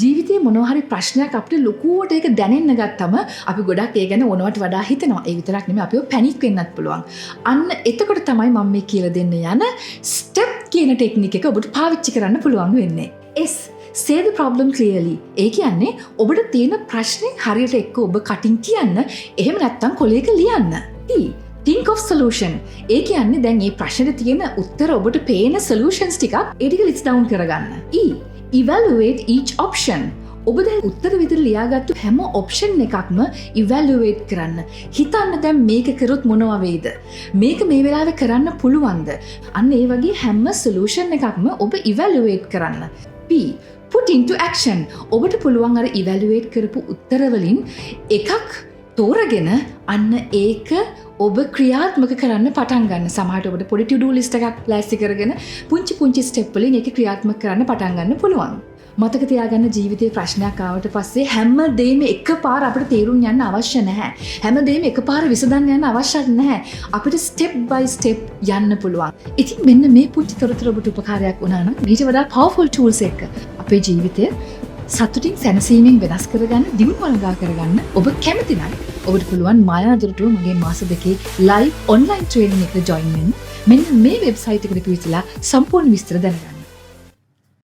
ජීවිතේ මොනවා හරි ප්‍රශ්නයක් අපිට ලොකුවට ඒක දැනෙන්න ගත්තම අපි ගොඩක් ඒ ගැන ඕනවට වඩා හිතනවා. ඒ විතරක් නෙමෙයි, අපිව පැනික් වෙන්නත් පුළුවන්. අන්න එතකොට තමයි මම මේ කියලා දෙන්න යන ස්ටෙප් කියන ටෙක්නික් එක ඔබට පාවිච්චි කරන්න පුළුවන් වෙන්නේ. S, say the problem clearly. ඒ කියන්නේ ඔබට තියෙන ප්‍රශ්නේ හරියට එක්ක ඔබ කටින් කියන්න, එහෙම නැත්නම් කොලයක ලියන්න. T, think of solution. ඒ කියන්නේ දැන් මේ ප්‍රශ්නෙට තියෙන උත්තර, ඔබට පේන solutions ටිකක්, ඒ ටික list down කරගන්න. E, evaluate each option. ඔබ දැන් උත්තර විදිහට ලියාගත්තු හැම ඔප්ෂන් එකක්ම ඉවැලුවේට් කරන්න. හිතන්න, දැන් මේක කරොත් මොනවා වෙයිද? මේක මේ වෙලාවේ කරන්න පුළුවන්ද? අන්න ඒ වගේ හැම සොලියුෂන් එකක්ම ඔබ ඉවැලුවේට් කරන්න. P, put into action. ඔබට පුළුවන් අර ඉවැලුවේට් කරපු උත්තර වලින් එකක් තෝරගෙන අන්න ඒක ඔබ ක්‍රියාත්මක කරන්න පටන් ගන්න. සමහරට ඔබට පොඩි to do list එකක් ලෑස්ති කරගෙන පුංචි පුංචි ස්ටෙප් වලින් ඒක ක්‍රියාත්මක කරන්න පටන් ගන්න පුළුවන්. මතක තියාගන්න, ජීවිතේ ප්‍රශ්නයක් ආවට පස්සේ හැම දෙයක්ම එකපාර අපිට තේරුම් යන්න අවශ්‍ය නැහැ. හැම දෙයක්ම එකපාර විසඳන්න යන්න අවශ්‍ය නැහැ. අපිට ස්ටෙප් බයි ස්ටෙප් යන්න පුළුවන්. ඉතින් මෙන්න මේ පුංචි තොරතුරු ඔබට උපකාරයක් වුණා නම්, ඊට වඩා පවර්ෆුල් ටූල්ස් එක්ක අපේ ජීවිතය සතුටින් සැනසීමෙන් වෙනස් කරගන්න, දියුණුව ළඟා කරගන්න ඔබ කැමති නම්, ඔබට පුළුවන් මායා දොරටුව මගේ මාස 2 ලයිව් ඔන්ලයින් ට්‍රේනින් එකට ජොයින් වෙන්න. මෙන්න මේ වෙබ්සයිට් එකට පිවිසලා සම්පූර්ණ විස්තර දැනගන්න.